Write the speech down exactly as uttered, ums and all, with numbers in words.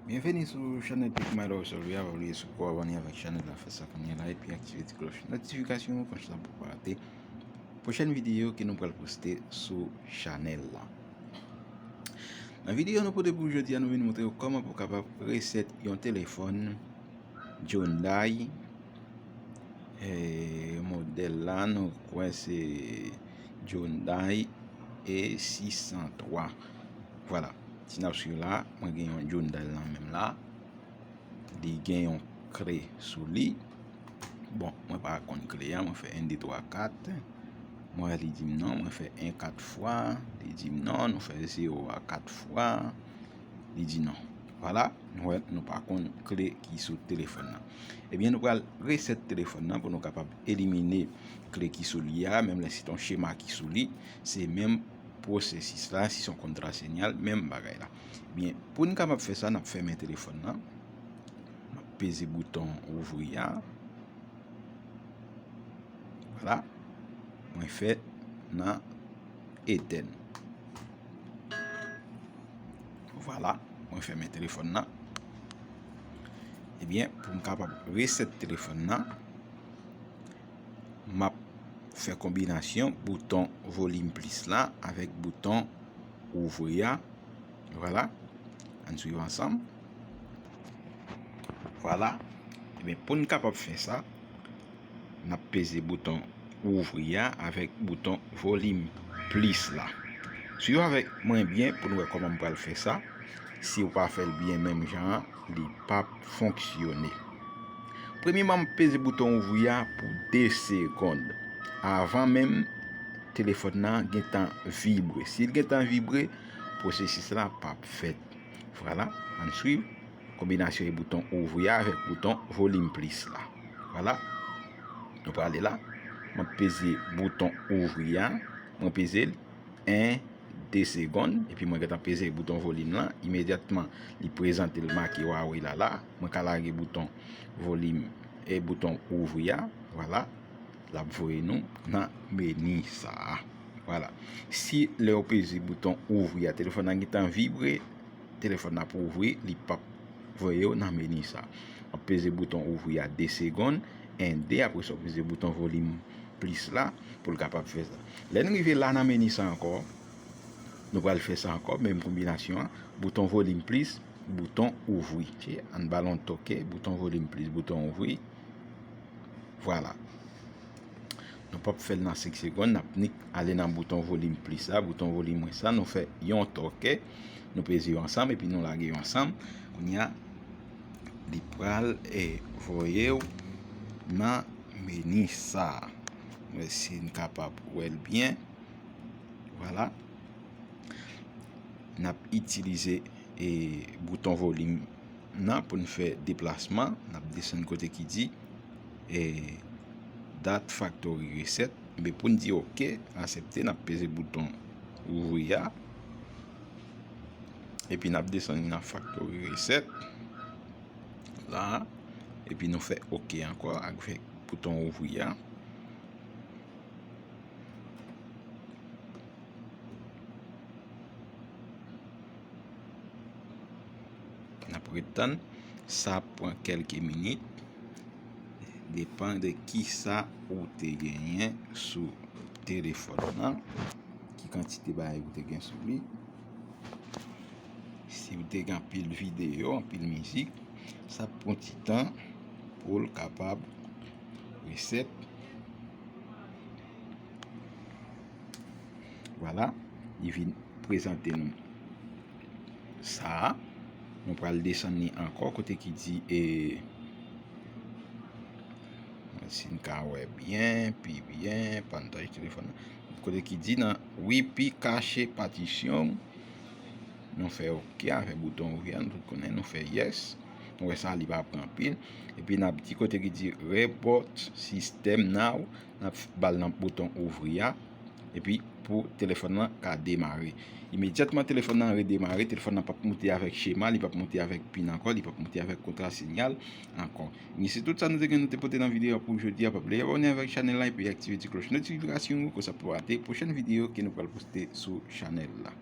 Byenveni sou chanèl Tech Matter Resolve a. Pa bliye si w poko abòne avèk chanèl la, fè sa kounye a la epi aktive ti klòch notifikasyon an, konsa pou w pa rate pwochèn videyo ke nou pral poste sou chanèl la. Nan videyo nou pote pou jodi a, nou vin montre w kòman pou w kapab resèt yon telefòn Hyundai. E, modèl la, nou kwè se Hyundai E sis san twa. Vwala. Si n ap swiv la, mwen gen yon Hyundai la menm la. Li gen yon kle sou li. Bon, mwen pa konn kle a, mwen fè en, de, twa, kat. Mwen, li di m non, mwen fè en kat fwa. Li di m non, nou fè zewo a kat fwa. Li di non. Vwala, nou wè, nou pa konn kle ki sou telefòn nan. Ebyen, nou pral resèt telefòn nan pou nou kapab elimine kle ki sou li a, menm lè se t yon chema ki sou li, se menm pwosesis la, si se yon kontra sinyal, menm bagay la. Byen, pou n kapab fè sa, n ap fèmen telefòn nan. N ap peze bouton ouvri a. Vwala. Mwen fè nan etèn. Vwala. Mwen fèmen telefòn nan. Ebyen, pou m kapab resèt telefòn nan, m ap fè konbinasyon bouton volim plis la avèk bouton ouvri a. Vwala. Ann swiv ansanm. Vwala. Ebyen, pou n kapab fè sa, n ap peze bouton ouvri a avèk bouton volim plis la. Swiv avèk mwen byen pou n wè kòman m pral fè sa. Si w pa fè l byen menm jan an, li p ap fonksyone. Premyèman, m peze bouton ouvri a pou de segonn. Avan menm telefòn nan gentan vibre. Si l gentan vibre, pwosesis la p ap fèt. Vwala, ann swiv konbinasyon e bouton ouvri a avèk bouton volim plis la. Vwala. Nou prale la. Mwen peze bouton ouvri a. Mwen peze l en, de segonn. Epi mwen gentan peze bouton volim lan. Imedyatman, li prezante l make Huawei la la. Mwen ka lage bouton volim e bouton ouvri a. Vwala. L ap voye nou nan meni sa a. Vwala. Si lè w peze bouton ouvri a, telefòn nan gentan vibre, telefòn nan ap ouvri, li p ap voye w nan meni sa. W ap peze bouton ouvri a de segonn, en, de, apre sa w peze bouton volim plis la pou l kapab fè sa. Lè n rive la nan meni sa ankò, nou pral fè sa ankò, menm konbinasyon an, bouton volim plis, bouton ouvri. Ann ba l yon toke, bouton volim plis, bouton ouvri. Vwala. Nou p ap fè l nan senk segonn, n ap nik ale nan bouton volim plis la, bouton volim mwens la, nou fè yon toke, nou peze yo ansanm, epi nou lage yo ansanm. Kounye a, li pral, e, voye w nan meni sa a. Mwen si n kapab wè l byen. Vwala. N ap itilize, e, bouton volim nan pou n fè deplasman. N ap desann kote ki di, e, Date factory reset. Men pou n di oke, aksepte, n ap peze bouton ouvri a. Epi n ap desann nan factory reset. La. Epi nou fè oke ankò avèk bouton ouvri a. N ap ret tann. Sa ap pran kèlke minit. Depan de kisa ou te genyen sou telefòn nan. Ki kantite bagay ou te gen sou li. Si ou te gen anpil videyo, anpil mizik, sa ap pran ti tan pou l kapab reset. Vwala, li vin prezante nou sa a. Nou pral desann li ankò kote ki di, e, si n ka wè byen, pi byen, pantaj telefòn nan. Kote ki di nan wipi kache patisyon, nou fè oke avèk bouton ouvri a, nou tout konnen, nou fè yes. Nou wè sa, li pa pran anpil. Epi n ap di kote ki di reboot system now, n ap ba l nan bouton ouvri a. Epi pou telefòn nan ka demare. Imedyatman telefòn nan redemare, telefòn nan p ap moute avèk chema, li p ap moute avèk pin ankò, li p ap moute avèk kontra sinyal ankò. Men se tout sa nou te gen nou te pote nan videyo a pou jodi a. Pa bliye abòne avèk chanèl la epi aktive ti klòch notifikasyon an, konsa pou w pa rate pwochèn videyo ke nou pral poste sou chanèl la.